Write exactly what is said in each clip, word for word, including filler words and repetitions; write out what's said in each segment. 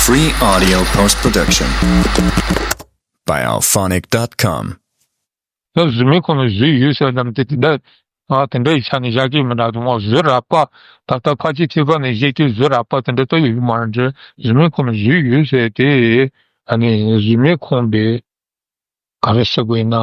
Free audio post production by alphonic dot com. ད་གཟུགས་མེད་ཁོ་ན་གཟུགས་ཡོད་ཟེར་བ་དང་དེ་དེ་འདྲ་ཨ་དེ་འདྲ་ཡི་ཆ་ནས་བཞག་གི་མི་འདྲ་དུ་མ་གཟུགས་རགས་པ་ད་ལྟ་ཕལ་ཆེར་ཐེག་པ་ནས་བཤད་ཀྱི་གཟུགས་རགས་པ་དེ་འདྲ་ལྟ་ཡོད་མ་རེད། གཟུགས་མེད་ཁོ་ན་གཟུགས་ཡོད་ཟེར་དེ་ཨ་ནི་གཟུགས་མེད་ཁོ་པའི་ག་རེ་ཟེར་དགོས་ན།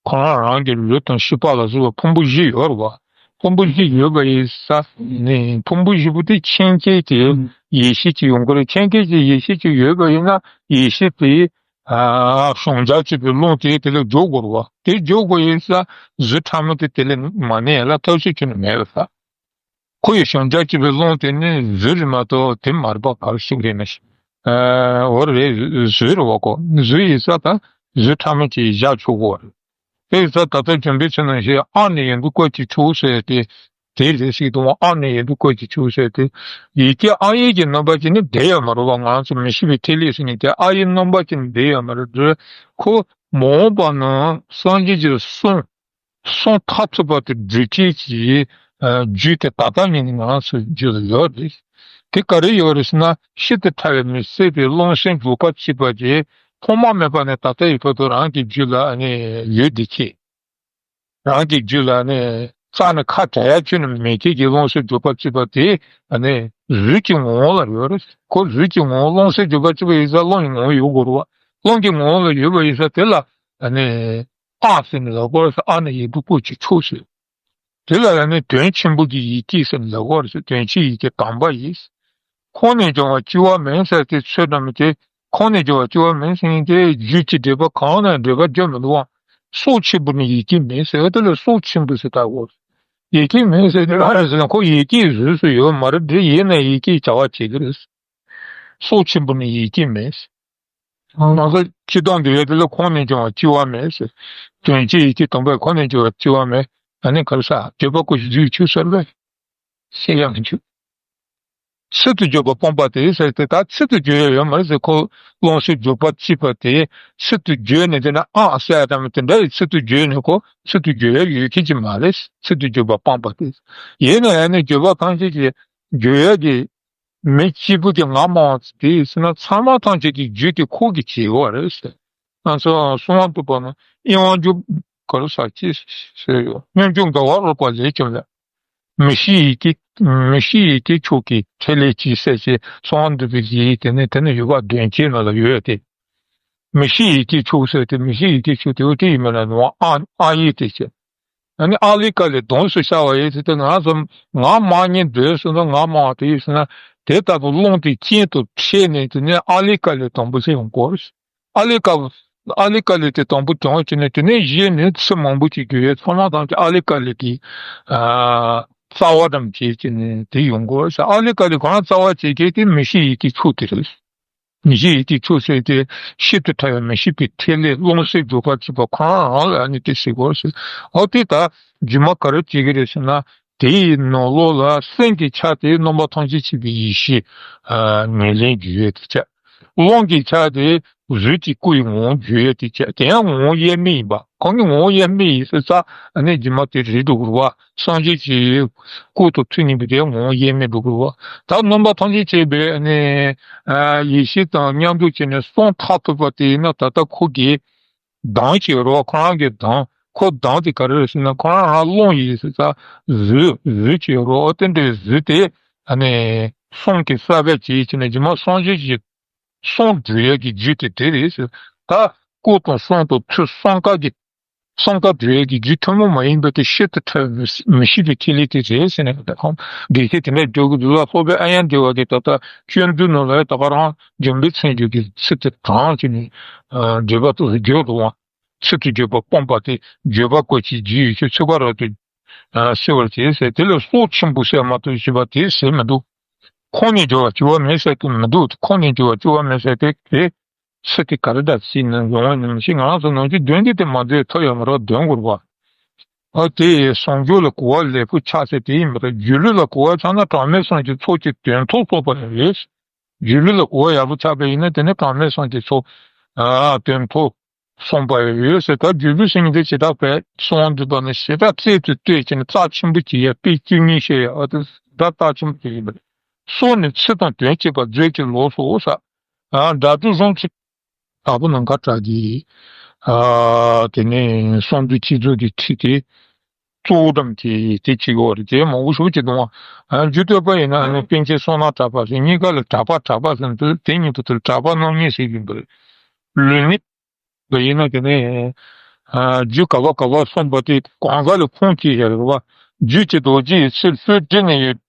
ཁོ་རང་རང་གི་ལུས་དང་ཤེས་པ་ལ་སོགས་པ་ཕུང་པོ་བཞི་ཡོད་རེད་བ། ཕུང་པོ་བཞི་ཡོད་པ་ཡིན་ཙང་ནི་ཕུང་པོ་བཞི་པོ་དེ་ཆེན་སྐྱེས་ཀྱི་ཡེ་ཤེས་ཀྱི་ཡོང་གི་རེད། ཆེན་སྐྱེས་ཀྱི་ཡེ་ཤེས་ཀྱི་ཡོད་པ་ཡིན་ན་ཡེ་ཤེས་དེ་ཨ་ཞེན་ཆགས་བྱེད་པའི་རླུང་དེ་དེ་ལ་འཇུག་དགོས་རེད་བ། དེ་འཇུག་དགོས་ཡིན་ཙང་གཟུགས་ཕྲ་མོ་དེ་དེ་ལ་མ་གནས་ལ་ཐབས་ཤེས་ཁྱོན་ནས་མེད་པ་ས། ཁོ་ཡི་ཞེན་ཆགས་བྱེད་པའི་རླུང་དེ་ནི་གཟུགས་རེད་མ་གཏོགས་དེ་མ་རེད་པ། ག་རེ་ཞིག་རེད་ན་ཞིག་ཨ་འོ་རེད། གཟུགས་རེད་བ་ཀོ། གཟུགས་ཡིན་ཙང་ད་གཟུགས་ཕྲ་མོ་ཅིག་བཞག་ཆོག་གོ་རེད། དེ་ཡིན་ཙང་ད་ལྟ་བྱམས་པའི་ཚུལ་ནང་བཞིན་ཨ་ནི་ཡིན་དུས་བཀོད་ཀྱི་ཆོག་ཟེར་ཏེ། དེ་རེད་ཟེར་གི་འདུག་ཨ་ནི་ཡིན་དུས་བཀོད་ཀྱི་ཆོག་ཟེར་ཏེ། ཡི་གེ་ཨ་ཡིག་གི་རྣམ་པ་ཅིག་ནི་བསྡད་ཡོད་མ་རེད་བ། ང་ཚོ་མི་ཤེས་པའི་ཐིག་ལེ་ཟེར་ནས་དེ་ཨ་ཡིག་རྣམ་པ་ཅིག་ནི་བསྡད་ཡོད་མ་རེད་དེ། ཁོ་མ་འོངས་པ་ན་སངས་རྒྱས་ཀྱི་གསུང་གསུང་མཐར་ཐུག་པ་དེ་སྒྲུབ་བྱེད་ཀྱི་རྒྱུ་དེ་ད་ལྟ་ཉིད་ནས་ང་ཚོའི་རྒྱུད་ལ་ཡོད་རེད། དེ་ག་རེ་ཡོད་རེད་ཟེར་ན་ཤིན་ཏུ་ཕྲ་བའི་མི་སྲིད་པའི་རླུང་སེམས་འཇུག་པ་བྱེད་པ་དེ་ཐོག་མ་མེད་པ་ནས་ད་ལྟ་ཡི་བར་དུ་རང་གི་རྒྱུད་ལ་ཡོད་བསྡད་ཀྱི། རང་གི་རྒྱུད་ལ་ནི་རྩ་ནས་ཁ་བྲལ་ཡ་ཁྱོན་ནས་མེད་ཀྱི་གི་རླུང་སེམས་འཇུག་པ་བྱེད་པ་དེ་གཟུགས་ཀྱི་ངོ་བོ་ལ་ཡོད་རེད། ཁོ་གཟུགས་ཀྱི་ངོ་བོ་རླུང་སེམས་འཇུག་པ་བྱེད་པ་ཡིན་ཙང་རླུང་གི་ངོ་བོ་ཡོད་དགོས་རེད་བ། རླུང་གི་ངོ་བོ་ལ་ཡོད་པ་ཡིན་ཙང་དེ་ལ་ནི། ཨ་ཟེར་ནས་ལབ་དགོས་ཟེར། ཨ་ནི་ཡིན་དུས་བཀོད་ཀྱི་ཆོག་ཟེར། དེ་ལ་ཡང་ནི་དོན་ཆེན་པོ་གི་ཡི་གེ་ཟེར་ནས་ལབ་དགོས་ཟེར། དོན་ཆེན་ཡི་གེ་དམ་པ་ཡིན། ཁོང་ནས་བྱུང་བ་སྐྱེ་བ་མེད་ཟེར་ཏེ་ཚོད་ཙམ་དེ་ཁོང་ནས་བྱུང་བ་སྐྱེ་བ་མེད་ཟེར་མཁན་དེ་རྒྱུད་ཀྱི་འགྲེལ་པ་གང་ནས་འགྲེལ་པ་བརྗོད་མི་འདུག་བ། སྲོག་ཆེན་པོ་ནི་ཡི་གེ་མེད་ཟེར་བ་དེ་ལ་སྲོག་ཆེན་པོ་ཟེར་ལྟ་དགོས། ཡི་གེ་མེད་ཟེར་དེ་ག་རེ་ཟེར་ན་ཁོ་ཡི་གེའི་གཟུགས་སུ་ཡོད་མ་རེད་དེ་ཡིན་ན་ཡི་གེའི་བྱ་བ་བྱེད་ཀྱི་རེད། སྲོག་ཆེན་པོ་ནི་ཡི་གེ་མེད། ང་ཚོ་སྤྱི་བཏང་འདི་ཡོད་དེ་ལ་ཁོང་ནས་བྱུང་བ་སྐྱེ་བ་མེད་ཟེར། དོན་གཅིག་ཡི་གེ་དང་པོས་ཁོང་ནས་བྱུང་བ་སྐྱེ་བ་མེད། ཨ་ནི་ག་རེ་ཟེར་བརྗོད་པ་ཀུན་གཞི་རྒྱུད་ཆོས་ཟེར་བས། ཤེས་ཡང་མི་འཇུག་ཚིག་ཏུ་བརྗོད་པ་སྤངས་པ་དེ་ཟེར་ཏེ་ད་ཚིག་ཏུ་བརྗོད་ཡ་ཡོད་མ་རེད་ཟེར། ཁོ་རླུང་སེམས་འཇུག་པ་བྱེད་པ་དེ་ཚིག་ཏུ་བརྗོད་ནས་དེ་ན་ཨ་ཟེར་ཡ་དང་དེ་འདྲ་ཡི་ཚིག་ཏུ་བརྗོད་ནས་ཁོ་ཚིག་ཏུ་བརྗོད་ཡ་ཡོད་མཁན་ཅིག་མ་རེད། ཚིག་ཏུ་བརྗོད་པ་སྤངས་པ་དེ་ཡིན་ན་ཡང་ནི་བརྗོད་པ་ཐམས་ཅད་ཀྱི་བརྗོད་ཡ་གི་མི་གཅིག་པུ་གིས་ང་སྨྲ་བ་དེ་ཡིན་ཟེར་ན་ཚང་མ་ཐམས་ཅད་ཀྱི་རྒྱུད་དེ་ཁོ་གིས་བྱེད་དགོས་རེད་ཟེར། ང་ཚོ་གསང་བ་འདུས་པ་ན་དབྱེ་བ་འཇུག་ག་རེ་ཟེར་ཅི་ཟེར་ཡོད། སྙོམས་འཇུག་འགལ་བ་རོགས་པ་ལས་བྱུང་ལ། མི་ཤེས་ཡི་གེ་མི་ཤེས་ཡི་གེ་མཆོག་གི་ཕྲིན་ལས་ཀྱིས་ཟེར་ཅེས་གསང་བ་འདུས་པའི་ཡི་གེ་དེ་ནི་དེ་ནི་ཡོད་པ་དོན་ཅན་ནང་ལ་ཡོད་དེ། མི་ཤེས་ཡི་གེ་མཆོག་ཟེར་ཏེ་མི་ཤེས་ཡི་གེ་མཆོག་དེ་འོ་དེ་ཡིན་མིན་ལ་ནི་ཨ་ཨ་ཡིག་དེ་བྱས། ཨ་ནི་ཨཱ་ལི་ཀཱ་ལི་གདངས་སུ་ཤར་བ་ཡིན་ཟེར་ཏེ་ང་ཚོ་ང་སྨྲ་སྙིང་འདོད་ཟེར་ན་ང་སྨྲ་བ་དེ་ཡིན་ཟེར་ན་དེ་ལྟ་བུ་རླུང་དེ་གཅིན་དུ་འཁྲིལ་ནས་དེ་ནས་ཨཱ་ལི་ཀཱ་ལི་དང་པོ་ཟེར་ཡོང་གོ། ཨཱ་ལི་ཀཱ་ཨཱ་ལི་ཀཱ་ལི་དེ་དང་པོ་བྱུང་བ་བྱས་ནས་དེ་ནས་གཞི་ནས་ཚིག་མང་པོ་ཅིག་བརྗོད་ཡས་ཚང་མ་ཐམས་ཅད་ཨཱ་ལི་ཀཱ་ལི་གི་ཨ་རྩ་བ་ཙམ་བྱས་བྱས་ནས་དེ་ཡོང་གོ། ཨཱ་ལི་ཀཱ་ལི་གང་རྩ་བ་བྱེད་མཁན་དེ་མི་ཤེས་ཡི་གེ་མཆོག་དེ་རེད། མི་ཤེས་ཡི་གེ་མཆོག་ཟེར་དེ་ཤིན་ཏུ་ཕྲ་བའི་མི་ཤེས་པའི་ཐིག་ལེ་རླུང་སེམས་འཇུག་པ་བྱེད་པ་ཁོ་རང་རང་ལ་ཨ་ནི་དེ་ཟེར་དགོས་ཟེར། ཨོ་དེ་ད་རྗེས་མ་ག་རེ་བྱེད་ཀྱི་རེད་ཟེར་ན་དེའི་ནང་ལོགས་ལ་སེམས་ཀྱི་ཆ་དེ་རྣམ་པ་ཐམས་ཅད་མཁྱེན་པའི་ཡེ་ཤེས་ཨ་ཉེར་ལེན་རྒྱུ་ཡོད་དེ་བྱ། རླུང་གི་ཆ་དེ་གཟུགས་ཀྱི་སྐུ་ཡི་ངོ་བོ་རྒྱུ་ཡོད་དེ་བྱ། དེ་ཡང་ངོ་བོ་དབྱེར་མེད་ཡིན་པ་ཁོང་གི་ངོ་བོ་དབྱེར་མེད་ཡིན་ཟེར་ཙང་ཨ་ནི་རྗེས་མ་དེ་རེད་འགྲོ་དགོས་པ། སངས་རྒྱས་ཀྱི་སྐུ་དང་ཐུགས་མཉམ་པའི་དེ་ངོ་བོ་དབྱེར་མེད་འགྲོ་དགོས་པ། ད་རྣམ་པ་ཐམས་ཅད་མཁྱེན་པའི་ནི་ཡེ་ཤེས་དང་མཉམ་འཇོག་བྱས་ནས་གསུང་མཐར་ཐུག་པ་དེ་ཡིན་ན་ད་ལྟ་ཁོ་གིས་གདངས་ཀྱི་རོ་ཁོ་རང་གི་གདངས་ཁོ་གདངས་དེ་ག་རེ་རེད་ཟེར་ན་ཁོ་རང་རང་རླུང་ཡིན་ཟེར་ཙང་གཟུགས་གཟུགས་ཀྱི་རོ་དེ་འདྲའི་གཟུགས་དེ་ཨ་ནི་གསུང་གི་ས་བབས་ཀྱིས་བྱས་ནས་རྗེས་མ་སངས་རྒྱས་ཀྱི་གསུང་སྒྲོག་ཡས་ཀྱི་རྒྱུ་དེ་དེ་རེད་ཟེར། ད་སྐུ་དང་གསུང་དང་ཐུགས་གསུམ་ཀ་གི་གསུམ་ཀ་སྒྲོག་ཡས་ཀྱི་རྒྱུ་ཐུན་མོང་མ་ཡིན་པ་དེ་ཤིན་ཏུ་ཕྲ་བའི་མི་མི་ཤེས་པའི་ཐིག་ལེ་དེ་རེད་ཟེར་ནས་ད་ཁོང་དགེ་བཤེས་དེ་འདྲ་བརྗོད་ཀྱི་འདུག་ལ། སློབ་དཔོན་ཨཱརྱ་དེ་བ་གིས་ད་ལྟ་སྤྱོད་འཇུག་ནང་ལ་ད་ག་རང་འཇམ་དཔལ་མཚན་བརྗོད་ཀྱི་ཚིག་དེ་དྲངས་བྱས་ནས་འགྲེལ་པ་དེ་བརྗོད་འདུག་བ། ཚིག་ཏུ་བརྗོད་པ་སྤངས་པ་དེ་བརྗོད་པ་བཀོད་ཀྱི་རྒྱུ་ཡོད་ཚུལ་ཚིག་པ་རབ་ཏུ་ཨ་གསལ་བར་བྱེད་ཟེར། དེ་ལ་སྲོག་ཆེན་པོ་ཟེར་མ་གཏོགས་ཞེས་པ་དེ་ཟེར་མི་འདུག་ཁོང་ནས་སྦྱོར་བ་སྐྱེ་བ་མེད་ཟེར་གྱི་མི་འདུག་ཁོང་ནས་སྦྱོར་བ་སྐྱེ་བ་མེད་ཟེར་དེ་དེ་ཚིག་དེ་ག་རེ་འདྲ་ཞིག་ནས་ཡོང་བ་ནང་བཞིན་ང་རང་ཚོ་ནང་བཞིན་འདོན་གྱི་དེ་མ་འདོན་ཐབས་ཡོད་མ་རེད། འདོན་དགོས་པ། ཨ་དེ་ཟུང་འཇུག་ལ་གོ་བ་ལེགས་པོ་ཆགས་ཟེར་དེ་ཡིན་པ་རེད། སྒྱུ་ལུས་ལ་གོ་བ་ཆགས་ན་གྲངས་མེད་སངས་རྒྱས་ཚོགས་ཀྱི་དོན་ཐོབ་ཚོགས་པ་རེད། སྒྱུ་ལུས་ལ་གོ་བ་ཡག་པོ་ཆགས་པ་ཡིན་ན་དེ་ནི་གྲངས་མེད་སངས་རྒྱས་ཚོགས་ཨ་དོན་ཐོབ། གསུངས་པ་ཡོད་ཟེར། ད་སྒྱུ་ལུས་ཟེར་མཁན་དེ་ཞེ་དྲག་པས་གསུང་བ་འདུས་པ་ནི་ཞེ་དྲག་རྩལ་དུ་བཏོན་བྱས་ནས་རྩ་ཆེན་པོ་བྱེད་ཡ་དཔེ་བཅུ་གཉིས་བཤད་ཡ་ཨ་དེ་ད་རྩ་ཆེན་པོ་བྱེད་ཡིན་པ་རེད། སྲོག་ནི་ཚེ་དང་དོན་བྱེད་པ་མཛོད་ཀྱི་ལོགས་སོ་ཟེར། ཨ་སྒྲ་སྒྲུབ་གཞུང་ཚིག་དྲག་པོ་ནམ་མཁའ་གྲགས་ཀྱི། ཨ་དེ་ནས་གསང་འདུས་ཆོས་ཚུལ་གྱི་ཁྲིད་དེ། གཙོ་བོ་འགྲམ་གྱི་དེ་གཅིག་ཡོད་རེད། དེ་མང་པོ་ཞེ་པོ་ཅིག་འདུག་ཨ། རྒྱུད་སྟོད་པ་ཡིན་ན་ཨ་ནི་པཎ་ཆེན་བསོད་ནམས་གྲགས་པ་ཟེར། གཉིས་ཀ་ལ་གྲགས་པ་གྲགས་པ་ཟེར་འདུག་དེ་གཉིས་པོ་དེ་ལ་གྲགས་པ་རྣམ་གཉིས་ཟེར་གྱི་འདུག་ལུས་ནི་དེ་ཡིན་ན་དེ་ནས་ཨ་རྒྱུད་ག་བ་ག་བ་གསུངས་པ་དེ་གང་ག་ལ་ཁུངས་སྐྱེལ་བཞག་རེད་བ། རྒྱུད་ཀྱི་རྡོ་རྗེ་ཡི་ཚུལ་ཚུལ་བྲིས་ནས་ཡོད།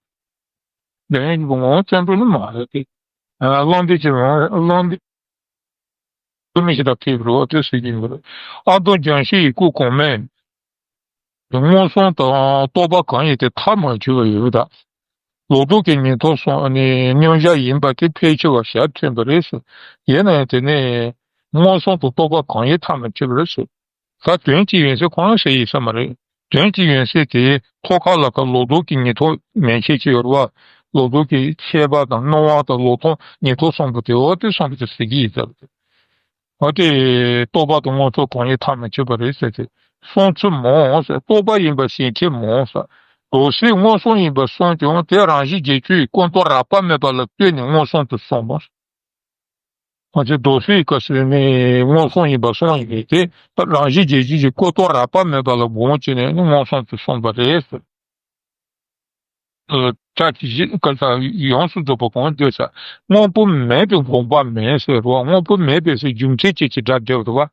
དེ་ཡིན་གྱི་ངོ་བོ་བརྩོན་འགྲུས་ནི་མ་རེད་དེ། ཨ་བློ་འདས་ཀྱི་རང་བློ་འདས་ཀྱི་མི་ཞིག་དང་ཕེབས་རོགས་དེ་ཟེར་གྱི་ཡོད་རེད། ཨ་མདོ་རྒྱང་ཤེལ་ཡི་སྐུ་གོང་མས། མངོན་སུམ་དང་རྟོགས་པ་གང་ཡིན་ཏེ་ཐག་མ་ཆོད་པ་ཡོད་པ་དང་། ལོག་རྟོག་གི་ཉེར་ཐོབ་སོང་ནས་མཉམ་བཞག་ཡིན་པ་དེ་ཕལ་ཆེ་བ་ཞལ་མཐུན་པ་རེད་ཟེར། ཡིན་ན་ཡང་དེ་ནས་མངོན་སུམ་དུ་རྟོགས་པ་གང་ཡིན་ཐག་མ་ཆོད་པ་རེད་ཟེར། ད་དོན་གཅིག་ཡིན་ཟེར་གང་ཟེར་ཡིན་ས་མ་རེད། དོན་གཅིག་ཡིན་ཟེར་དེ་ཐོག་ཁ་ལ་ཁ་ལོག་རྟོག་གི་ཉེར་ཐོབ་མན་ཆད་ཅིག་ཡོད་རེད་བ། ལོག་རྟོག་གི་ཤེས་པ་དང་སྣང་བ་དང་ལོག་རྟོག་ཉེར་ཐོབ་གསུམ་པོ་དེ་འོ་དེ་གསུམ་པོ་དེ་ཟེར་གྱི་ཡིན་ཟེར། འོ་དེ་རྟོགས་པ་དང་མངོན་སུམ་གང་ཡིན་ཐག་མི་ཆོད་པ་རེད་ཟེར་ཏེ། གསུང་ཚུལ་མང་ཟེར། རྟོགས་པ་ཡིན་པ་ཞེན་ཁྱད་མང་ཟེར། རྡོ་སེལ་མངོན་སུམ་ཡིན་པར་གསུངས་ཀྱང་དེ་རང་བཞིན་བརྒྱད་ཅུ་ཡི་ཀུན་རྟོག་རགས་པ་མེད་པ་ལ་ལྟོས་ནས་མངོན་སུམ་དུ་གསུངས་པ། ང་ཚོས་རྡོ་སེལ་གྱི་སྐབས་སུ་ནི་མངོན་སུམ་ཡིན་པར་གསུངས་ཡོད་དེ། རང་བཞིན་བརྒྱད་ཅུ་ཡི་ཀུན་རྟོག་རགས་པ་མེད་པ་ལ་དགོངས་བྱས་ནས་མངོན་སུམ་དུ་གསུངས་པ་རེད་ཟེར། ཨ་ཆ་ཅིག་བཞི་ཀ་ས་ཡོངས་སུ་རྫོགས་པ་གང་འདོད་ས། དངོས་པོ་མེད་པའི་དགོངས་པ་མེད་ཟེར་བ། དངོས་པོ་མེད་པའི་ཟེར་རྒྱུ་མཚན་ཅིག་གི་སྒྲ་བསྒྲིགས་འདུག་བ།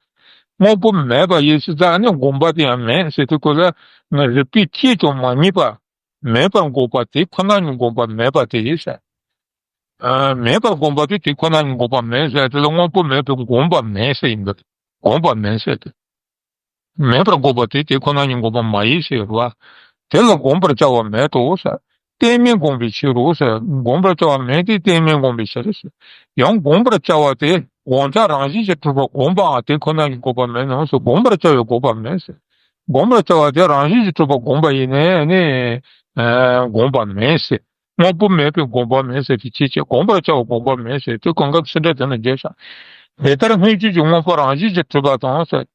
དངོས་པོ་མེད་པ་ཡིན་ཟེར་ཙང་ནི་དགོངས་པ་དེ་ཡང་མེད་ཟེར་དུས་སྐབས་ལ་ང་རིགས་པས་དཔྱད་ཀྱང་མ་རྙེད་པ། མེད་པར་དགོངས་པ་དེ་ཁོ་ན་ཉིད་དགོངས་པ་མེད་པ་དེ་ཡིན་ཟེར། ཨ་མེད་པར་དགོངས་པ་དེ་དེ་ཁོ་ན་ཉིད་དགོངས་པ་མེད་ཟེར་དེ་ལ་དངོས་པོ་མེད་པའི་དགོངས་པ་མེད་ཟེར་ཡིན་པ། དགོངས་པ་མེད་ཟེར་དེ། མེད་པར་དགོངས་པ་དེ་དེ་ཁོ་ན་ཉིད་དགོངས་པ་མ་ཡིན་ཟེར་བ། དེ་ལ་དགོངས་པར་བྱ་བ་མེད་དོ་ཟེར། གཏན་མེད་དགོངས་པའི་ཕྱིར་རོ་ཟེར། དགོངས་པར་བྱ་བ་མེད་དེ་གཏན་མེད་དགོངས་པའི་ཕྱིར་ཟེར། ཡང་དགོངས་པར་བྱ་བ་དེ་དགོངས་བྱ་རང་བཞིན་གྱིས་གྲུབ་པ་དགོངས་པའང་དེ་ཁོ་ན་ཉིད་དགོངས་པ་མེད་ནོ་ཟེར། དགོངས་པར་བྱ་བའི་དགོངས་པ་མེད་ཟེར། དགོངས་པར་བྱ་བ་དེ་རང་བཞིན་གྱིས་གྲུབ་པ་དགོངས་པ་ཡིན་ནས་ནི་ཨ་དགོངས་པ་མེད་ཟེར། དངོས་པོ་མེད་པའི་དགོངས་པ་མེད་ཟེར་དེ་ཅི་བྱེད། དགོངས་པར་བྱ་བའི་དགོངས་པ་མེད་ཟེར་དེ་གང་ག་ཚིག་འདྲ་དེ་ན་བརྗོད་བྱ། དེ་ལྟར་སྔོན་བྱས་ཀྱི་དངོས་པོ་རང་བཞིན་གྱིས་གྲུབ་པ་དང་ཟེར། རང་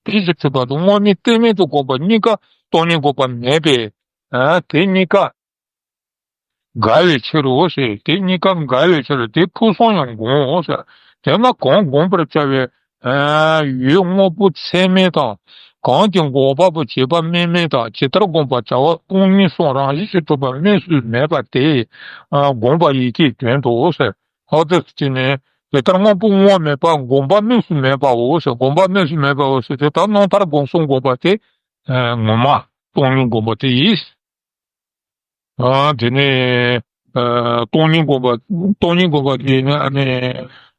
བཞིན་གྱིས་གྲུབ་པ་དང་དངོས་མེད་གཏན་མེད་དུ་དགོངས་པ་གཉིས་ཀ་སྟོང་ཉིད་དགོངས་པ་མེད་པས། ཨ་དེ་གཉིས་ཀ་འགལ་བའི་ཕྱིར་རོ་ཟེར། དེ་གཉིས་ཀ་འགལ་བའི་ཕྱིར་རོ། དེ་ཕུང་གསུམ་ཡང་འགོང་ངོ་ཟེར། དེས་ན་གང་དགོངས་པར་བྱ་བའི་ཨ་ཡུལ་དངོས་པོ་ཚད་མེད་དང་། གང་གི་འགོག་པ་པོ་བྱེད་པ་དམིགས་མེད་དང་ཇི་ལྟར་དགོངས་པར་བྱ་བ་སྟོང་ཉིད་གསུམ་རང་བཞིན་གྱིས་གྲུབ་པ་དམིགས་སུ་མེད་པ་དེ་ཨ་དགོངས་པ་ཡི་གེའི་དོན་དུ་ཟེར། ཧོ་དེ་ཅི་ནས་དེ་ལྟར་དངོས་པོ་དངོས་མེད་པ་དགོངས་པ་དམིགས་སུ་མེད་པའོ་ཟེར། དགོངས་པ་དམིགས་སུ་མེད་པའོ་ཟེར་དེ་ལྟར་རྣམ་ཐར་སྒོམ་གསུམ་དགོངས་པ་དེ་ཨ་ངོ་མ་སྟོང་ཉིད་དགོངས་པ་དེ་ཡིས། ཨ་དེ་ནས་ཨ་སྟོང་ཉིད་དགོངས་པ། སྟོང་ཉིད་དགོངས་པ་དེ་ནི་ཨ་ནི་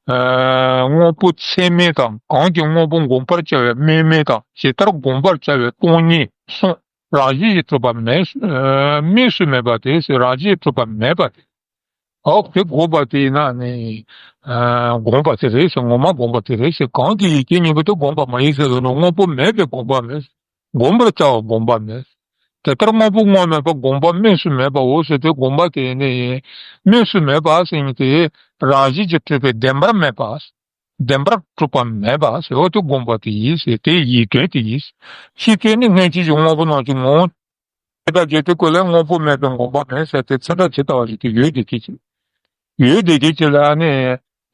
ཨ་དངོས་པོ་ཚད་མེད་དང་། གང་གིས་དངོས་པོ་དགོངས་པར་བྱ་བའི་དམིགས་མེད་དང་ཇི་ལྟར་དགོངས་པར་བྱ་བའི་སྟོང་ཉིད་གསུམ་རང་བཞིན་གྱིས་གྲུབ་པ་མེད་ཨ་དམིགས་སུ་མེད་པ་དེ་ཟེར། རང་བཞིན་གྱིས་གྲུབ་པ་མེད་པ་དེ། ཨོ་དེ་དགོངས་པ་དེ་ཡིན་ན་ནི་ཨ་དགོངས་པ་དེ་རེད་ཟེར། ངོ་མ་དགོངས་པ་དེ་རེད་ཟེར། གང་གི་ཡིད་ཀྱི་གཉིས་པོ་དེ་དགོངས་པ་མ་ཡིན་ཟེར་བ་ནི་དངོས་པོ་མེད་པའི་དགོངས་པ་མེད། དགོངས་པར་བྱ་བ་དགོངས་པ་མེད། དེ་ལྟར་དངོས་པོ་དངོས་མེད་པ་དགོངས་པ་དམིགས་སུ་མེད་པའོ་ཟེར་ཏེ་དགོངས་པ་དེ་ནི་དམིགས་སུ་མེད་པ་ཟེར་མཁན་དེ་རང་བཞིན་གྱིས་གྲུབ་པའི་བདེན་པར་མེད་པ། བདེན་པར་གྲུབ་པ་མེད་པ་ཟེར་བ་དེ་དགོངས་པ་དེ་ཡིན་ཟེར། དེ་ཡིད་དོན་དེ་ཡིན། ཕྱི་དོན་ནི་སྔོན་བྱས་ཀྱི་དངོས་པོ་རྣམས་ཀྱི་ངོ་བོ་ཉིད་དང་བརྗོད་དེ་ཀུན་ལས་དངོས་པོ་མེད་པའི་དགོངས་པ་མེད་ཟེར་ཏེ་ཚིག་འདྲ་ཇི་ལྟ་བ་བཞིན་དུ་ཡོད་དེ་དེ་ཅི། ཡོད་དེ་དེ་ཅི་ལ་ནི་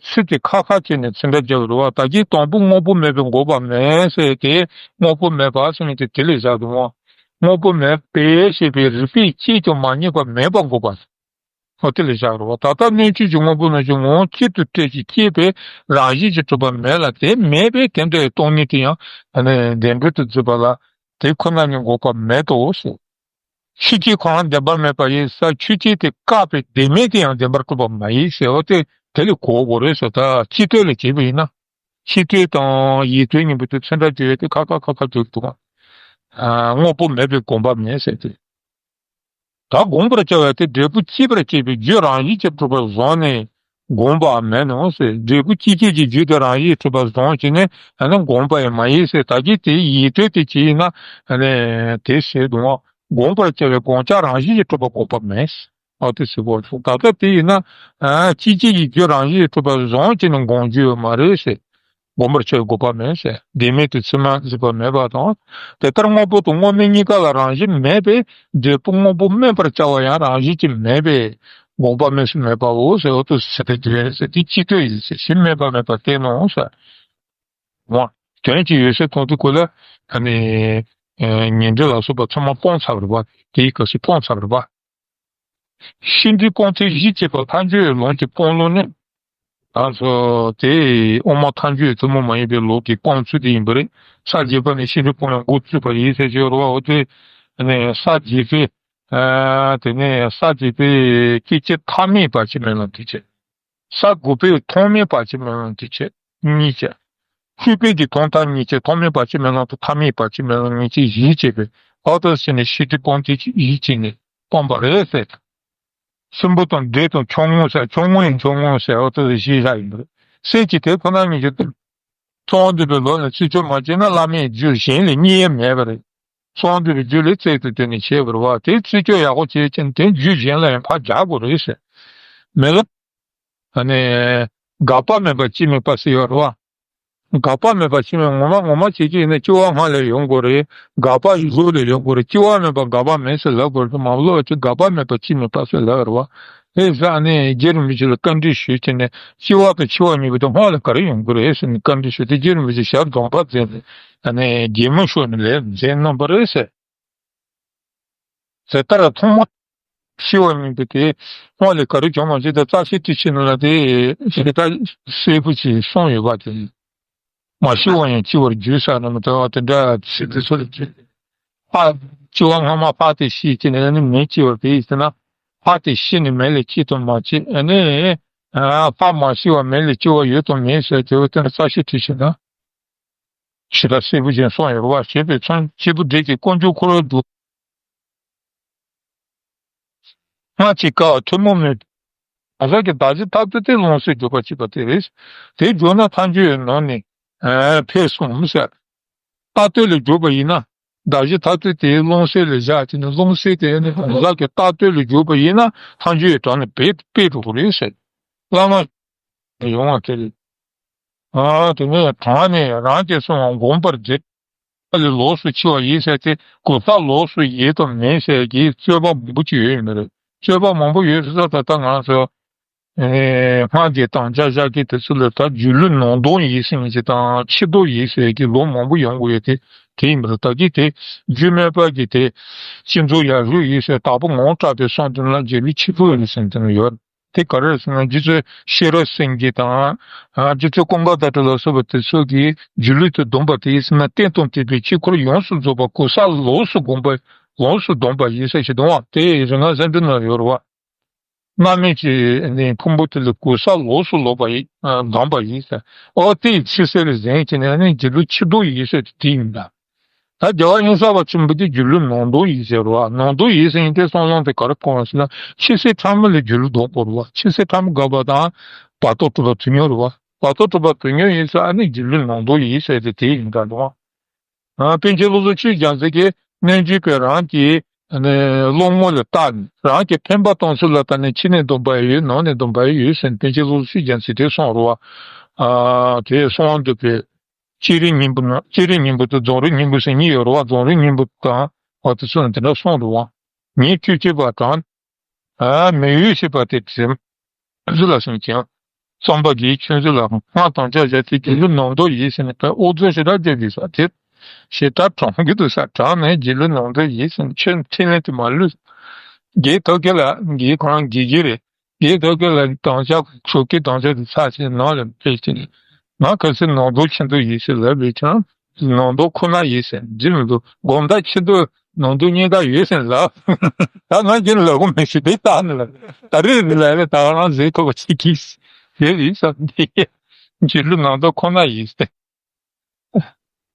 ཚིག་དེ་ཁ་ཁ་བྱས་ནས་ཚིག་འདྲ་བརྒྱབ་རེད་བ། ད་གིན་དང་པོ་དངོས་པོ་མེད་པའི་དགོངས་པ་མེད་ཟེར་ཏེ་དངོས་པོ་མེད་པ་ཟེར་ནས་དེ་དེ་ལས་བཞག་འདུག་བ། དངོས་པོ་མེད་པས་ཞེས་པའི་རིགས་པས་དཔྱད་ཀྱང་མ་རྙེད་པ་མེད་པ་དགོངས་པ། ཨོ་དེ་ལས་བཞག་རེད་བ། ད་ལྟ་སྔོན་བྱས་ཀྱི་དངོས་པོ་རྣམས་ཀྱི་ངོ་བོ་གཅིག་ཏུ་སྤྲད་ཅིང་དཔྱད་པས་རང་བཞིན་གྱིས་གྲུབ་པ་མེད་ལ་དེ་མེད་པས་དེ་འདྲའི་སྟོང་ཉིད་དེ་ཡང་བདེན་འགྲོ་དུ་འཛིན་པ་ལ་དེ་ཁོ་ན་ཉིད་འགོག་པ་མེད་དོ་ཟེར། ཕྱི་དོན་ཁོ་རང་བདེན་པར་མེད་པ་ཡིན་ས། ཆོས་ཅན་དེ་བཀག་པའི་བདེན་མེད་དེ་ཡང་བདེན་པར་གྲུབ་པ་མ་ཡིན་ཟེར་བ་དེ་དེ་ལས་གོ་དགོས་རེད་ཟེར། ད་སྤྱི་དོན་ལ་བྱས་པ་ཡིན་ན། ཕྱི་དོན་དང་ཡིད་དོན་གཉིས་པོ་དེ་ཚིག་འདྲ་བརྗོད་ཡས་དེ་ཁ་ཁ་ཁ་ཁ་བརྗོད་འདུག་ག་དངོས་པོ་མེད་པའི་དགོངས་པ་མེད་ཟེར་ཏེ། ད་དགོངས་པར་བྱ་བ་དེ་འབྲས་བུ་སྐྱེད་པར་བྱེད་པའི་རྒྱུ་རང་བཞིན་གྱིས་གྲུབ་པར་བཟུང་ནས་དགོངས་པ་མེད་ནོ་ཟེར། འབྲས་བུ་སྐྱེད་བྱེད་ཀྱི་རྒྱུ་དེ་རང་བཞིན་གྱིས་གྲུབ་པར་བཟུང་བྱས་ནས་ཨ་ནི་དགོངས་པ་ཡང་མ་ཡིན་ཟེར། ད་གིན་དེའི་ཡིད་དོན་དེ་ཅི་ཡིན་ན་ཨ་ནི་དེ་ཟེར་དུས་དགོངས་པར་བྱ་བའི་དགོངས་བྱ་རང་བཞིན་གྱིས་གྲུབ་པ་དགོངས་པ་མེད། ཨོ་དེ་ཟེར་གོ་ཆོག་ད་ལྟ་དེ་ཡིན་ན་ཨ་སྐྱེད་བྱེད་ཀྱི་རྒྱུ་རང་བཞིན་གྱིས་གྲུབ་པར་བཟུང་བྱས་ནས་དགོངས་རྒྱུ་ཡོད་མ་རེད་ཟེར། དགོངས་པར་བྱ་བའི་དགོངས་པ་མེད་ཟེར། བདེན་མེད་དེ་ཚུལ་མ་འཛིན་པ་མེད་པ་དང་། དེ་ལྟར་དངོས་པོ་དང་དངོས་མེད་གཉིས་ཀ་ལ་རང་བཞིན་མེད་པས་འབྲས་བུ་དངོས་པོ་སྨིན་པར་བྱ་བ་ཡང་རང་བཞིན་གྱིས་མེད་པས་ དགོངས་པ་མེད་སུ་མེད་པའོ་ཟེར། འོ་དོ་ཟེར་ཏེ་དེ་ཟེར་ཏེ་སྤྱི་བཏོད་ཡིན་ཟེར། གཞི་མེད་པ་མེད་པ་བསྟན་ནོ་ཟེར། འོ་དོན་གྱི་ཡོད་ཚད་མཐོང་དུས་ཁོ་ལ་ཨ་ནི་ཨེ་ཉེ་འབྲེལ་ལ་སོགས་པ་ཚང་མ་སྤོང་ཚར་བ་རེད་པ། དེའི་སྐབས་སུ་སྤོང་ཚར་བ་རེད་པ། ཤེས་འདོད་སྤོང་ཚད་གཞི་བྱས་པ་མཐའ་འཇུག་ལམ་གྱི་སྤོང་ལུགས་ནི། ང་ཚོ་དེ་དབུ་མ་ཐལ་འགྱུར་ཐུན་མོང་མ་ཡིན་པའི་ལུགས་ཀྱི་སྤོང་ཚུལ་དེ་ཡིན་པ་རེད། ས་བརྒྱད་པ་ནས་ཤེས་འདོད་སྤོང་ཡང་འགོ་བཙུགས་པ་ཡིན་ཟེར་གྱི་ཡོད་རེད་པ། འོ་དེ་ནས་ས་བརྒྱད་པའི་ཨ་དེ་ནས་ས་བརྒྱད་པའི་སྐད་ཅིག་ཐ་མལ་བར་ཆད་མེད་ལམ་དེ་བྱས། ས་དགུ་པའི་ཐོགས་མེད་བར་ཆད་མེད་ལམ་དེ་བྱས་གཉིས་བྱས། བཅུ་པའི་གི་ཐོག་མཐའ་གཉིས་བྱས། ཐོགས་མེད་བར་ཆད་མེད་ལམ་དང་ཐ་མལ་བར་ཆད་མེད་ལམ་གཉིས་བྱས་བཞི་བྱས་པས། འོ་དེ་བྱས་ནས་ཤེས་འདོད་སྤོང་ཚད་གཞི་བྱས་ནས་སྤོང་པ་རེད་ཟེར། སྲིན་པོ་དང་འདྲེ་དང་ཆུང་ངུ་ཟེར། ཆུང་ངུ་ཡང་ཆུང་ངུ་ཟེར། འོ་དེ་བཞི་བཞག་ཡིན་པ་རེད། སེམས་ཀྱི་དེ་ཁོ་ན་ཉིད་ཀྱི་དོན། ཚོགས་འདུས་པའི་ལུགས་ལ་རྩིས་སྤྱོད་མ་བྱས་ན་བླ་མའི་རྒྱུད་གཞན་ལས་རྙེད་ཡ་མེད་པ་རེད། ཚོགས་འདུས་པའི་རྒྱུད་ལ་རྩལ་དུ་བཏོན་ནས་བྱས་པ་རེད་པ། དེ་རྩིས་སྤྱོད་ཡག་པོ་བྱས་ཀྱང་དེ་རྒྱུད་གཞན་ལ་ཡང་ཕར་རྒྱག་དགོས་རེད་ཟེར། མི་ལ། ཨ་ནི། འགག་པ་མེད་པ་སྐྱེ་མེད་པ་ཟེར་ཡོད་རེད་པ། འགག་པ་མེད་པ་སྐྱེ་མེད། ངོ་མ་ངོ་མ་བྱེད་ཀྱི་ཡིན་ན་སྐྱེ་བ་སྔ་ལས་ཡོང་དགོས་རེད། འགག་པ་ལོག་ལས་ཡོང་དགོས་རེད། སྐྱེ་བ་མེད་པ་འགག་པ་མེད་ཟེར་ལབ་དགོས་རེད། མ་ལོག་ཅིག་འགག་པ་མེད་པ་སྐྱེ་མེད་པ་ཟེར་ལབ་རེད་པ། དེ་ཟེར་ཨ་ནི་རྗེ་རིན་པོ་ཆེ་ལ་བཀའ་འདྲི་ཞུས་བྱས་ནས་སྐྱེ་བ་དང་འཆི་བ་གཉིས་པོ་དེ་སྔོན་ལ་ག་རེ་ཡོང་གི་རེད་ཟེར་ནས་བཀའ་འདྲི་ཞུས་ཏེ། རྗེ་རིན་པོ་ཆེ་ཞལ་གདམས་པ་མཛད་ནས་ཨ་ནི་གད་མོ་ཤོར་ནས་ལན་མཛད་གནང་བ་རེད་ཟེར། དེ་ལྟར་ཐོག་མ་འཆི་བ་ཉིད་དུ་དེ་སྔོན་ལས་ག་རེ་བྱུང་བ་ཞིག་དང་རྩ་ཤེ་ཏི་ཤེ་ན་ལ་དེ་ཞེ་དྲག་གསལ་པོ་ཅིག་གསུངས་ཡོད་པ་དེ། མ་ཤི་བ་ཡང་འཆི་བར་འགྱུར་ཟེར་ན་མི་འདྲ་བ་དེ་འདྲ་ཞིག་དེ་ཚོ་ལ་བྱེད། ཕར་འཆི་བ་སྔ་མ་ཕར་དེ་ཤི་ཅི་ནས་ནི་མེ་འཆི་བར་དེ་ཡིན་ཟེར་ན། ཕར་དེ་ཤི་ནས་མེ་ལས་སྐྱེ་དང་མ་སྐྱེ་ཨ་ནི། ཕར་མ་ཤི་བ་མེ་ལས་སྐྱེ་བ་ཡོད་དང་མེད་ཟེར་དེ་བ་དེ་ནི་རྩ་ཤེ་ཏི་ཤེ་ན། ཞེ་དྲག་གསལ་པོ་ཅན་གསུངས་ཡོད་པ་ཞེས་པའི་མཚོན་བྱེད་པོ་འདྲེ་གི་དཀོན་མཆོག་འཁོར་བའི་སྡུག་སྔ་ཕྱི་ཀ་བ་ཐུན་མོང་མེད། ང་ཚོ་གི་བདག་གཞན་འཐབ་རྩོད་དེ་སློང་སའི་སྦྱོར་བ་བྱེད་པ་དེ་རེད། དེ་སྦྱོར་ན་མཐའ་འཇུག་ཡོད་ནོ་ནི་ཕེབས་སོང་ཟེར། ལྟ་ལྟོས་ལས་སྦྱོར་བ་ཡིན་ན། བདག་གཞན་འཐབ་རྩོད་དེ་སློང་སའི་ལས་བཞག་དེ་ནི་སློང་སའི་དེ་ནི་ང་ཚོ་གི་ལྟ་ལྟོས་ལས་སྦྱོར་བ་ཡིན་ན་མཐའ་འཇུག་ཡོད་དོ་ནི་བེད་སྤེལ་འགྲོ་གི་རེད་ཟེར། བླ་མ། ཡོང་བ་དེ་རེད། ཨ་དེ་ནས་གྲངས་ནས་རང་གིས་གསུངས་པ་བསྒོམ་པར་མཛད། ལས་ལོགས་སུ་འཆི་བ་ཡིན་ཟེར་ཏེ་གོ་ས་ལོགས་སུ་ཡོད་དང་མེད་ཟེར་གྱི་རྩོད་པ་མང་པོ་ཅིག་ཡོད་ཡིན་པ་རེད། རྩོད་པ་མང་པོ་ཡོད་ས་ད་ལྟ་ང་ཚོ་ཨེ་སྔགས་ཀྱི་དམ་བཅའ་བཞག་གི་དེ་ཚོ་ལ་ད་སྒྱུ་ལུས་ནང་སྟོང་ཡིན་ཟེར་མཁན་ཅིག་དང་ཕྱི་ལྡོག་ཡིན་ཟེར་གྱི་ལུགས་མང་པོ་ཡོང་གི་ཡོད་དེ། དེ་ཡིན་པ་རེད། ད་གི་དེ་རྒྱུད་སྨད་པ་གི་དེ་སྤྱི་ཚོགས་ཡར་ཞུ་ཡིན་ཟེར་དྭགས་པོ་ངོ་དྲག་པའི་གསུང་དེ་ལ་སྒྱུ་ལུས་ཕྱི་ལྡོག་ཡིན་ཟེར་དེ་ཡོད། དེ་ག་རེ་ཟེར་ན་རྗེ་བཙུན་ཤེས་རབ་སེང་གེ་དང་། ཨ་རྗེ་བཙུན་ཀུན་དགའ་དར་གྲི་ལ་སོགས་པ་དེ་ཚོ་གིས་སྒྱུ་ལུས་དུ་བསྡོམས་པ་དེ་ཡིན་ཟེར་ན། རྟེན་དང་བརྟེན་པའི་དཀྱིལ་འཁོར་ཡོངས་སུ་རྫོགས་པ་གོ་ས་ལོགས་སུ་བསྒོམས་པ། ལོགས་སུ་བསྡོམས་པ་ཡིན་ཟེར་ཞིག་འདུག་པ། དེ་རིག་སྔགས་གསལ་འགྲེལ་ན་ཡོད་རེད་པ། རྣམ་སྨིན་གྱི་ནི་ཕུང་པོ་དེ་ལ་གོ་ས་ལོགས་སུ་ལོག་པ་ཡིན། ཨ་བསྡོམས་པ་ཡིན་ཟེར། ཨོ་དེ་ཡི་ཕྱི་གསལ་ལ་གཟན་གྱི་ནི་ནི་སྒྱུ་ལུས་ཕྱི་ལྡོག་ཡིན་ཟེར་དེ་ཡིན་ད། ད་རྒྱལ་བ་དབེན་ས་པ་ཆེན་པོ་དེ་སྒྱུ་ལུས་ནང་སྟོང་ཡིན་ཟེར་བ། ནང་སྟོང་ཡིན་ཟེར་ཡིན་དེ་བསམ་བློ་དེ་ག་རེ་སྤོང་བ་ཟེར་ན། ཕྱི་གསལ་ཕྲ་མོ་ལས་སྒྱུ་ལུས་ལྡོག་དགོས་རེད་པ། ཕྱི་གསལ་ཕྲ་མོ་དགག་པ་དང་བར་དོ་གྲུབ་པ་དོན་སྙིང་རེད་པ། བར་དོ་གྲུབ་པ་དོན་སྙིང་ཡིན་ཟེར་ཨ་ནི་སྒྱུ་ལུས་ནང་སྟོང་ཡིན་ཟེར་དེ་དེ་ཡིན་ད་འདུག་པ། ཨ་པཎ་ཆེན་བློ་བཟང་ཆོས་རྒྱལ་མཚན་གྱིས་རྣལ་འབྱོར་པས་རང་གི་ཨ་ནི་བློ་ངོ་ལ་བལྟས་ནས་རང་གི་འཕེན་པ་གཏོང་ཚུལ་ལ་བལྟས་ནས་ཕྱི་ནས་སྡོམ་པ་ཡང་ཡོད། ནང་ནས་སྡོམ་པ་ཡང་ཡོད་ཟེར་ནས་པཎ་ཆེན་བློ་བཟང་ཆོས་རྒྱལ་མཚན་དེ་གསུངས་རེད་པ། ཨ་དེ་གསང་བ་འདུས་པའི། སྤྱན་རས་སྙིང་པོ་ན། སྤྱན་རས་སྙིང་པོ་དང་རྫོང་རིམ་སྙིང་པོ་ཟེར་གཉིས་ཡོད་རེད་པ། རྫོང་རིམ་སྙིང་པོ་དང་འོ་དེ་ཚོ་ནི་དེ་འདྲ་གསུངས་རེད་པ། ཉེར་གཅོད་ཅེས་པ་དང་། ཨ་མི་གཡོ་ཞེས་པ་དེ་དྲན་ཚུལ་ལ་སེམས་ཅན། བསམ་པ་གྱི་ཆོས་ཚུལ་ལ་སྔགས་དམ་བཅའ་བཞག་སྟེ་སྒྱུ་ལུས་ནང་སྟོང་ཡིན་ཟེར་ནས་ཨོ་ཚོད་ཞེ་དྲག་བརྗོད་པའི་ས་དེར། ཞེ་དྲག་དྲང་གི་འདུག་ས་དྲང་ནས་སྒྱུ་ལུས་ནང་སྟོང་ཡིན་ཟེར་ནས་ཆོས་འཕྲིན་ལས་དེ་མ་ལུས། རྒྱལ་ཐོབ་ཀྱི་ལ་རྒྱལ་ཁོ་རང་དགེ་རྒན་རེད། དེའི་ཐོག་ཀུན་ལ་དམ་བཅའ་ཞོགས་ཀའི་དམ་བཅའ་དེ་ཚར་ཕྱིན་ནང་ལ་ཕེབས་ཕྱིན། ང་གལ་སྲིད་ནང་དོན་ཆེད་དུ་ཡིན་ཟེར་ལབ་པའི་ཆ་ནང་དོན་ཁོ་ན་ཡིན་ཟེར་འཛིན་མི་འདུག་དགོང་དག་ཆེད་དུ་ནང་དོན་གཉིས་ཀ་ཡོད་ཟེར་ལབ། ད་ང་རྒྱུན་ལབ་གོ་མི་ཤེས་དེ་ལྟ་ནི་ལ་ད་རེས་རེ་ལ་ལ་ད་རང་ཟེར་ཐུབ་པ་ཅིག་གིས་ཟེར་ཡིན་བསམ་སྟེ་རྒྱུད་ལུས་ནང་དོན་ཁོ་ན་ཡིན་ཟེར།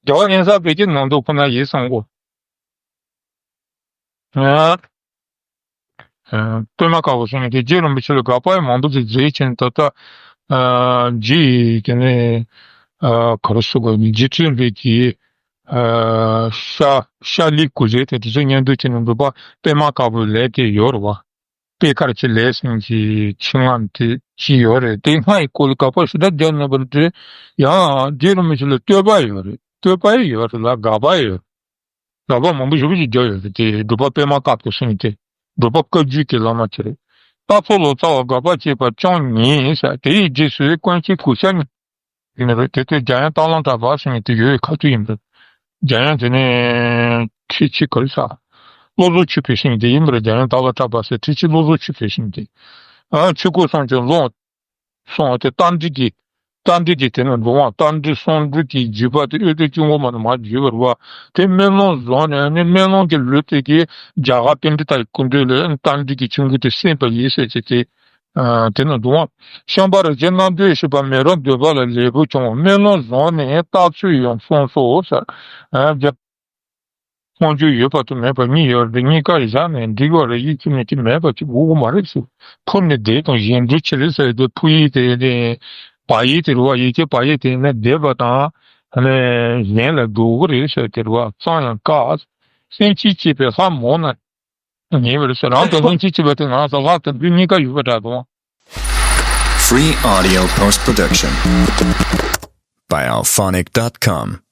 རྒྱལ་བ་དབེན་ས་པའི་ཀྱི་ནང་དོན་ཁོ་ན་ཡིན་བསམ་གོ། ཨ། ཨ། པདྨ་དཀར་པོ་གསུངས་ཏེ་རྗེ་རིན་པོ་ཆེ་ལ་དགག་པ་ཡང་མང་པོ་ཞིག་མཛད་ཅིང་ད་ལྟ། ཨ། རྗེ་ཡི་དེ་ནས། ཨ། ག་རེ་ཟེར་དགོས་རྗེ་བཙུན་པའི་གི། ཨ། ཤ་ཤ་ལི་གུ་ཟེར་དེ་དེ་ཚོ་སྙན་སྒྲོན་བྱས་ནས་འདུག་པ། པདྨ་དཀར་པོའི་ལས་དེ་ཡོད་རེད་པ། པད་དཀར་གྱི་ལས་ཟེར་གྱི་ཆེད་མངགས་དེ་ཅི་ཡོད་རེད། དེ་སྔགས་ཀྱི་སྐོར་ལ་དགག་པ་ཞེ་དྲག་རྒྱག་ནུས་པ་རེད། ཡང་རྗེ་རིན་པོ་ཆེ་ལ་བསྟོད་པ་ཡོད་རེད། བསྟོད་པ་ཡོད་རེད་ལ་དགག་པ་ཡོད་རེད། དགག་པ་མང་པོ་ཞེ་པོ་ཅིག་རྒྱག་ཡོད་རེད། དེ་སྒྲུབ་པ་པདྨ་དཀར་པོ་གསུངས་ཏེ། སྒྲུབ་པ་བཀའ་བརྒྱུད་ཀྱི་བླ་མ་དེ་རེད། རྟ་ཚོ་ལོ་ཙཱ་བ་དགག་པ་བྱེད་པ་བཅོ་གཉིས་ཟེར། དེའི་རྗེས་སུ་དཀོན་ཆེན་གུ་ཤ་ནི་ཡིན་ནི་རེད། དེ་དུས་འཇམ་དབྱངས་སྟག་ལུང་གྲགས་པ་ཟེར་མཁན་དེ་ཡོད་ཁ་ཐུག་ཡིན་པ་རེད། འཇམ་དབྱངས་དེ་ནས་ཁྲི་ཆེན་ག་རེ་ཟེར། བློ་བཟང་ཆོས་འཕེལ་ཟེར་མཁན་དེ་ཡིན་པ་རེད། འཇམ་དབྱངས་སྟག་ལུང་གྲགས་པ་ཟེར་ཁྲི་ཆེན་བློ་བཟང་ཆོས་འཕེལ་ཟེར་མཁན་དེ། ཨ་ཆོས་སྐུ་གསུམ་བྱོན་ལོ། སོང་སྟེ་རྟ་མགྲིན་གྱི། རྟ་མགྲིན་གྱི་དེ་ནས་འགྲོ་བ་རྟ་མགྲིན་གསུམ་འབྲུ་གྱི་བརྒྱུད་པ་དེ་དབུས་སྟོད་སྐྱེ་བོ་མ་ནས་མར་བརྒྱུད་པ་རེད་བ། དེ་སྨོན་ལམ་བཟུང་ནས་ནི་སྨོན་ལམ་གྱི་ལུས་དེ་གིས་རྒྱ་གར་པཎྜི་ཏའི་སྐུ་མདུན་ལ་རྟ་མགྲིན་གྱི་ཆོ་འཕྲུལ་དེ་གསན་པ་ཡིན་ཟེར་བྱས་ཏེ། ཨ་དེ་ནས་འགྲོ་བ། ཤམྦྷ་ར་རྗེ་རྣམ་ཐོས་ཞེས་པ་མེ་རག་འདོད་པ་ལ་ལེགས་པར་བྱུང་བ་སྨོན་ལམ་བཟུང་ནས་རྟགས་ཚུལ་ཡང་གསུངས་སོ་ཟེར། ཨ་རྒྱ། སྔོན་འཇུག་ཡོད་པ་དང་མེད་པ་གཉིས་ཡོད་རེད། གཉིས་ཀ་བཞག་ནས་འགྲིག་པ་རེད། ཡིད་ཆེས་མེད་ཀྱི་མེད་པ་ཅིག་དགོས་ཀྱི་མ་རེད་ཟེར། ཕུ་ནི་བདེ་དང་གཞན་འགྲོ་ཆེ་རེད་ཟེར་དུས་ཕུ་ཡིག་དེ་ནི་བ་ཡིག་དེ་རེད་བ། ཡི་གེ་བ་ཡིག་དེ་ནི་བདེ་བ་དང་ནི་གཞན་ལ་འགྲོ་གི་རེད་ཟེར་དེ་རེད་བ། གཙང་ཡང་དཀར། སེམས་ཅན་གཅེས་པའི་ལྷ་མོ་ན་ཉེ་བར་ཟེར། རང་དང་སེམས་ཅན་གཅེས་པ་དེ་ང་ཚོ་ལྷ་དང་བདུད་གཉིས་ཀ་ཡོད་པ་འདྲ་དང་། Free audio post production by alphonic dot com.